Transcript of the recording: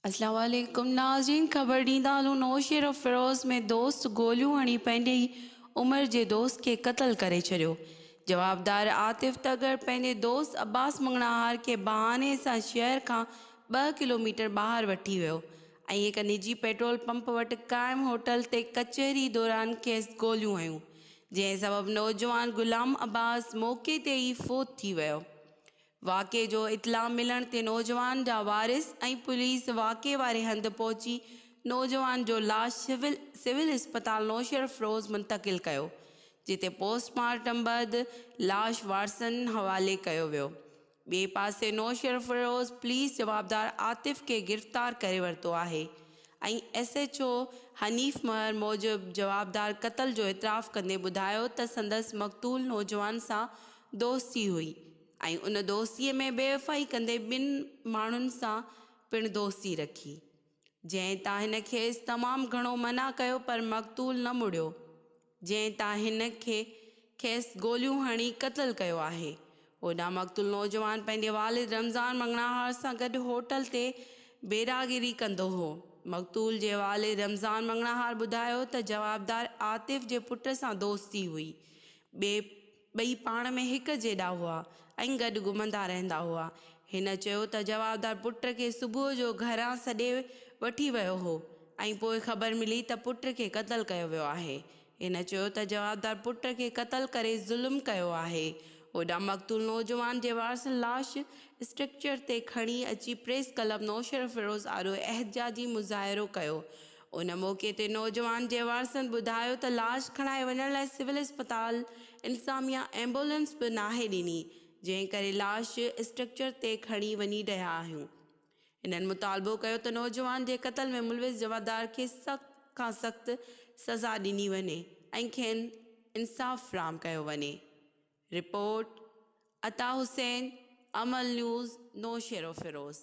اسلام عليڪم ناظرين خبر ڏيندا هلون نوشهروفيروز ۾ دوست گوليون هڻي پنهنجي ئي عمر جي دوست کي قتل ڪري ڇڏيو جوابدار عاطف تڳڙ پنهنجي دوست عباس مڱڻهار کي بهاني سان شهر کان ٻه ڪلوميٽر ٻاهر وٺي ويو ۽ هڪ نجي پيٽرول پمپ وٽ قائم هوٽل تي ڪچهري دوران کيس گوليون هنيون جنهن سبب نوجوان غلام عباس موقعي تي ئي فوت ٿي ويو واقعي جو اطلاع ملڻ تي نوجوان جا وارث ۽ پوليس واقعي واري هنڌ پهچي نوجوان جو لاش سول سول اسپتال نوشهروفيروز منتقل ڪيو جتي پوسٽ مارٽم بعد لاش وارثن حوالي ڪيو ويو ٻئي پاسي نوشهروفيروز پوليس جوابدار عاطف کي گرفتار ڪري ورتو آهي ۽ S H O Hanif Mehar موجب جوابدار قتل جو اعتراف ڪندي ٻڌايو ته سندس مقتول نوجوان سان دوستي هئي ۽ ان دوستيء ۾ بيوفائي ڪندي ٻن ماڻهن سان پڻ دوستي رکي، جنهن تان هن کيس تمام گهڻو منع ڪيو پر مقتول نه مڙيو، جنهن تان هن کي کيس گوليون هڻي قتل ڪيو آهي. هوڏانهن مقتول نوجوان پنهنجي والد رمضان مڱڻهار سان گڏ هوٽل تي بيراگيري ڪندو هو. مقتول جي والد رمضان مڱڻهار ٻڌايو ته جوابدار عاطف جي پٽ سان دوستي هئي، ٻئي ٻئي پاڻ ۾ هڪ جيڏا هئا ۽ گڏ گهمندا رهندا هئا. هن چيو ته جوابدار پٽ کي صبح جو گهران سڏي وٺي ويو هو ۽ پوء خبر ملي ته پٽ کي قتل ڪيو ويو آهي. هن چيو ته جوابدار پٽ کي قتل ڪري ظلم ڪيو آهي. هوڏانهن مقتول نوجوان جي وارثن لاش اسٽرڪچر تي کڻي اچي پريس ڪلب نوشهروفيروز آڏو احتجاجي مظاهرو ڪيو. ان موقعي تي نوجوان جي وارثن ٻڌايو ته لاش کڻائي وڃڻ لاء سول اسپتال انتظاميا ايمبولينس به ناهي ڏني جنهن ڪري لاش اسٽرڪچر تي کڻي وڃي رهيا آهيون. هنن مطالبو ڪيو ته نوجوان جي قتل ۾ ملوث جوابدار کي سخت کان سخت سزا ڏني وڃي ۽ کين انصاف فراهم ڪيو وڃي. رپورٽ، عطا حسين، امل نيوز، نوشهروفيروز.